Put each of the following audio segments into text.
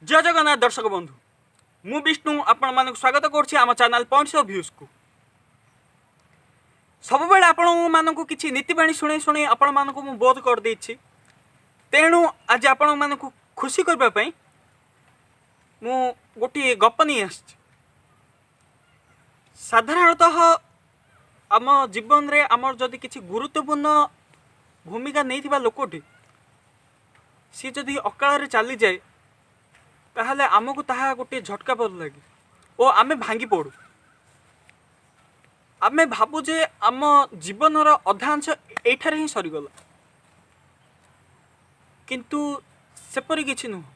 ଜୟ ଜଗନ୍ନାଥ ଦର୍ଶକ ବନ୍ଧୁ, ମୁଁ ବିଷ୍ଣୁ ଆପଣମାନଙ୍କୁ ସ୍ୱାଗତ କରୁଛି ଆମ ଚ୍ୟାନେଲ୍ ପଏଣ୍ଟସ୍ ଅଫ୍ ଭ୍ୟୁଜ୍କୁ। ସବୁବେଳେ ଆପଣମାନଙ୍କୁ କିଛି ନୀତିବାଣୀ ଶୁଣେଇ ଶୁଣେଇ ଆପଣମାନଙ୍କୁ ମୁଁ ବୋଧ କରିଦେଇଛି। ତେଣୁ ଆଜି ଆପଣମାନଙ୍କୁ ଖୁସି କରିବା ପାଇଁ ମୁଁ ଗୋଟିଏ ଗପ ନେଇ ଆସିଛି। ସାଧାରଣତଃ ଆମ ଜୀବନରେ ଆମର ଯଦି କିଛି ଗୁରୁତ୍ୱପୂର୍ଣ୍ଣ ଭୂମିକା ନେଇଥିବା ଲୋକଟି ସିଏ ଯଦି ଅକାଳରେ ଚାଲିଯାଏ, ତାହେଲେ ଆମକୁ ତାହା ଗୋଟିଏ ଝଟକା ପରି ଲାଗେ ଓ ଆମେ ଭାଙ୍ଗି ପଡ଼ୁ। ଆମେ ଭାବୁ ଯେ ଆମ ଜୀବନର ଅଧାଂଶ ଏଇଠାରେ ହିଁ ସରିଗଲା। କିନ୍ତୁ ସେପରି କିଛି ନୁହଁ।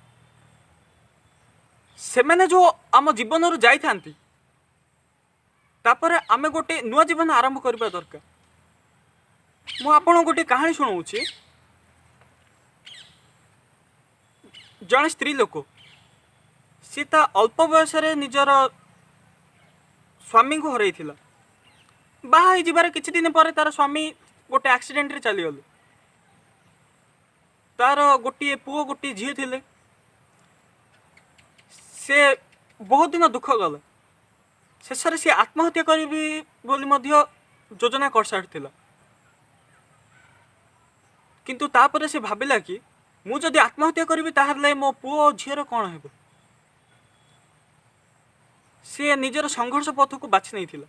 ସେମାନେ ଯେଉଁ ଆମ ଜୀବନରୁ ଯାଇଥାନ୍ତି, ତାପରେ ଆମେ ଗୋଟେ ନୂଆ ଜୀବନ ଆରମ୍ଭ କରିବା ଦରକାର। ମୁଁ ଆପଣଙ୍କୁ ଗୋଟିଏ କାହାଣୀ ଶୁଣାଉଛି। ଜଣେ ସ୍ତ୍ରୀ ଲୋକ, ସିଏ ତା ଅଳ୍ପ ବୟସରେ ନିଜର ସ୍ୱାମୀଙ୍କୁ ହରାଇଥିଲା। ବାହା ହେଇଯିବାର କିଛି ଦିନ ପରେ ତାର ସ୍ୱାମୀ ଗୋଟେ ଆକ୍ସିଡେଣ୍ଟରେ ଚାଲିଗଲେ। ତାର ଗୋଟିଏ ପୁଅ, ଗୋଟିଏ ଝିଅ ଥିଲେ। ସେ ବହୁତ ଦିନ ଦୁଃଖ ଗଲା। ଶେଷରେ ସିଏ ଆତ୍ମହତ୍ୟା କରିବି ବୋଲି ମଧ୍ୟ ଯୋଜନା କରିସାରିଥିଲା। କିନ୍ତୁ ତାପରେ ସେ ଭାବିଲା କି ମୁଁ ଯଦି ଆତ୍ମହତ୍ୟା କରିବି, ତାହେଲେ ମୋ ପୁଅ ଓ ଝିଅର କ'ଣ ହେବ? ସିଏ ନିଜର ସଂଘର୍ଷ ପଥକୁ ବାଛି ନେଇଥିଲା।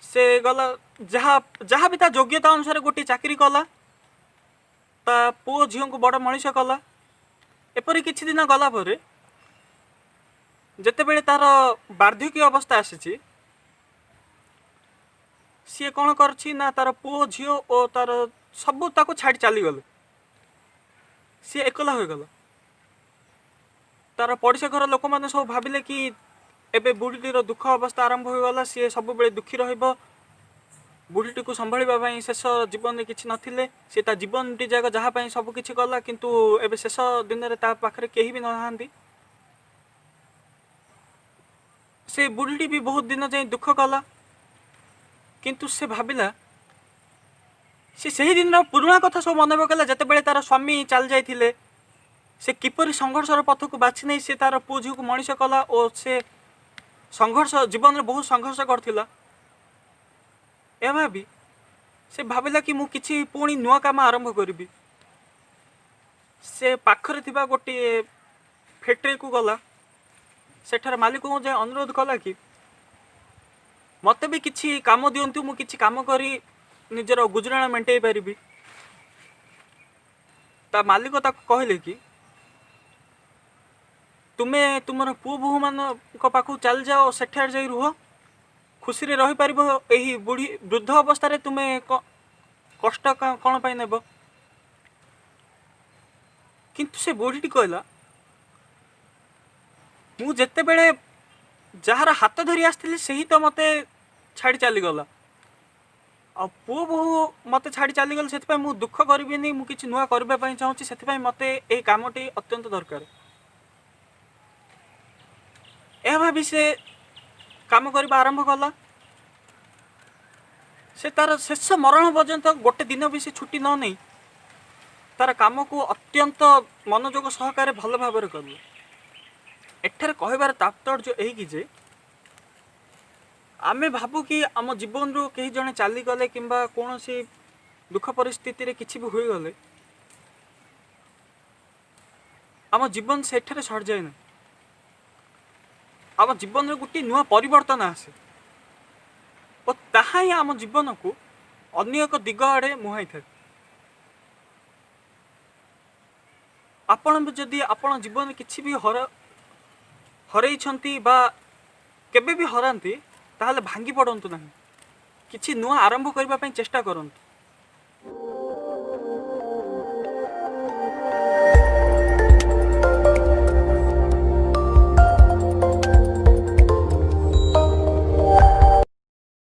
ସେ ଗଲା, ଯାହା ଯାହା ବି ତା ଯୋଗ୍ୟତା ଅନୁସାରେ ଗୋଟିଏ ଚାକିରି କଲା, ତା ପୁଅ ଝିଅଙ୍କୁ ବଡ଼ ମଣିଷ କଲା। ଏପରି କିଛି ଦିନ ଗଲା ପରେ ଯେତେବେଳେ ତାର ବାର୍ଦ୍ଧକ୍ୟ ଅବସ୍ଥା ଆସିଛି, ସିଏ କ'ଣ କରିଛି ନା ତାର ପୁଅ ଝିଅ ଓ ତାର ସବୁ ତାକୁ ଛାଡ଼ି ଚାଲିଗଲେ। ସିଏ ଏକଲା ହୋଇଗଲା। ତାର ପଡ଼ିଶା ଘର ଲୋକମାନେ ସବୁ ଭାବିଲେ କି ଏବେ ବୁଢ଼ୀଟିର ଦୁଃଖ ଅବସ୍ଥା ଆରମ୍ଭ ହୋଇଗଲା, ସିଏ ସବୁବେଳେ ଦୁଃଖୀ ରହିବ। ବୁଢ଼ୀଟିକୁ ସମ୍ଭାଳିବା ପାଇଁ ଶେଷ ଜୀବନରେ କିଛି ନଥିଲେ। ସେ ତା ଜୀବନଟି ଯାକ ଯାହା ପାଇଁ ସବୁ କିଛି କଲା, କିନ୍ତୁ ଏବେ ଶେଷ ଦିନରେ ତା ପାଖରେ କେହି ବି ନାହାନ୍ତି। ସେ ବୁଢ଼ୀଟି ବି ବହୁତ ଦିନ ଯାଇ ଦୁଃଖ କଲା। କିନ୍ତୁ ସେ ଭାବିଲା, ସେ ସେହି ଦିନର ପୁରୁଣା କଥା ସବୁ ମନେ ପକାଇଲା, ଯେତେବେଳେ ତାର ସ୍ୱାମୀ ଚାଲି ଯାଇଥିଲେ, ସେ କିପରି ସଂଘର୍ଷର ପଥକୁ ବାଛି ନେଇ ସେ ତାର ପୁଅ ଝିଅକୁ ମଣିଷ କଲା ଓ ସେ ସଂଘର୍ଷ ଜୀବନରେ ବହୁତ ସଂଘର୍ଷ କରିଥିଲା। ଏହା ଭାବି ସେ ଭାବିଲା କି ମୁଁ କିଛି ପୁଣି ନୂଆ କାମ ଆରମ୍ଭ କରିବି। ସେ ପାଖରେ ଥିବା ଗୋଟିଏ ଫ୍ୟାକ୍ଟ୍ରିକୁ ଗଲା। ସେଠାରେ ମାଲିକଙ୍କୁ ଯାଇ ଅନୁରୋଧ କଲା କି ମୋତେ ବି କିଛି କାମ ଦିଅନ୍ତୁ, ମୁଁ କିଛି କାମ କରି ନିଜର ଗୁଜୁରାଣ ମେଣ୍ଟେଇ ପାରିବି। ତା ମାଲିକ ତାକୁ କହିଲେ କି ତୁମେ ତୁମର ପୁଅ ବୋହୂମାନଙ୍କ ପାଖକୁ ଚାଲିଯାଅ, ସେଠାରେ ଯାଇ ରୁହ, ଖୁସିରେ ରହିପାରିବ। ଏହି ବୁଢ଼ୀ ବୃଦ୍ଧ ଅବସ୍ଥାରେ ତୁମେ କଷ୍ଟ କ'ଣ ପାଇଁ ନେବ? କିନ୍ତୁ ସେ ବୁଢ଼ୀଟି କହିଲା, ମୁଁ ଯେତେବେଳେ ଯାହାର ହାତ ଧରି ଆସିଥିଲି, ସେହି ତ ମୋତେ ଛାଡ଼ି ଚାଲିଗଲା। ଆଉ ପୁଅ ବୋହୂ ମୋତେ ଛାଡ଼ି ଚାଲିଗଲେ, ସେଥିପାଇଁ ମୁଁ ଦୁଃଖ କରିବିନି। ମୁଁ କିଛି ନୂଆ କରିବା ପାଇଁ ଚାହୁଁଛି, ସେଥିପାଇଁ ମୋତେ ଏହି କାମଟି ଅତ୍ୟନ୍ତ ଦରକାର। ଏହା ଭାବି ସେ କାମ କରିବା ଆରମ୍ଭ କଲା। ସେ ତାର ଶେଷ ମରଣ ପର୍ଯ୍ୟନ୍ତ ଗୋଟେ ଦିନ ବି ସେ ଛୁଟି ନ ନେଇ ତାର କାମକୁ ଅତ୍ୟନ୍ତ ମନୋଯୋଗ ସହକାରେ ଭଲ ଭାବରେ କଲା। ଏଠାରେ କହିବାର ତାତ୍ପର୍ଯ୍ୟ ଏହିକି ଯେ ଆମେ ଭାବୁ କି ଆମ ଜୀବନରୁ କେହି ଜଣେ ଚାଲିଗଲେ କିମ୍ବା କୌଣସି ଦୁଃଖ ପରିସ୍ଥିତିରେ କିଛି ବି ହୋଇଗଲେ, ଆମ ଜୀବନ ସେଠାରେ ସରିଯାଏ ନାହିଁ। ଆମ ଜୀବନରେ ଗୋଟିଏ ନୂଆ ପରିବର୍ତ୍ତନ ଆସେ ଓ ତାହା ହିଁ ଆମ ଜୀବନକୁ ଅନ୍ୟ ଏକ ଦିଗ ଆଡ଼େ ମୁହାଁଇଥାଏ। ଆପଣ ବି ଯଦି ଆପଣ ଜୀବନରେ କିଛି ବି ହରେଇଛନ୍ତି ବା କେବେ ବି ହରାନ୍ତି, ତାହେଲେ ଭାଙ୍ଗି ପଡ଼ନ୍ତୁ ନାହିଁ। କିଛି ନୂଆ ଆରମ୍ଭ କରିବା ପାଇଁ ଚେଷ୍ଟା କରନ୍ତୁ।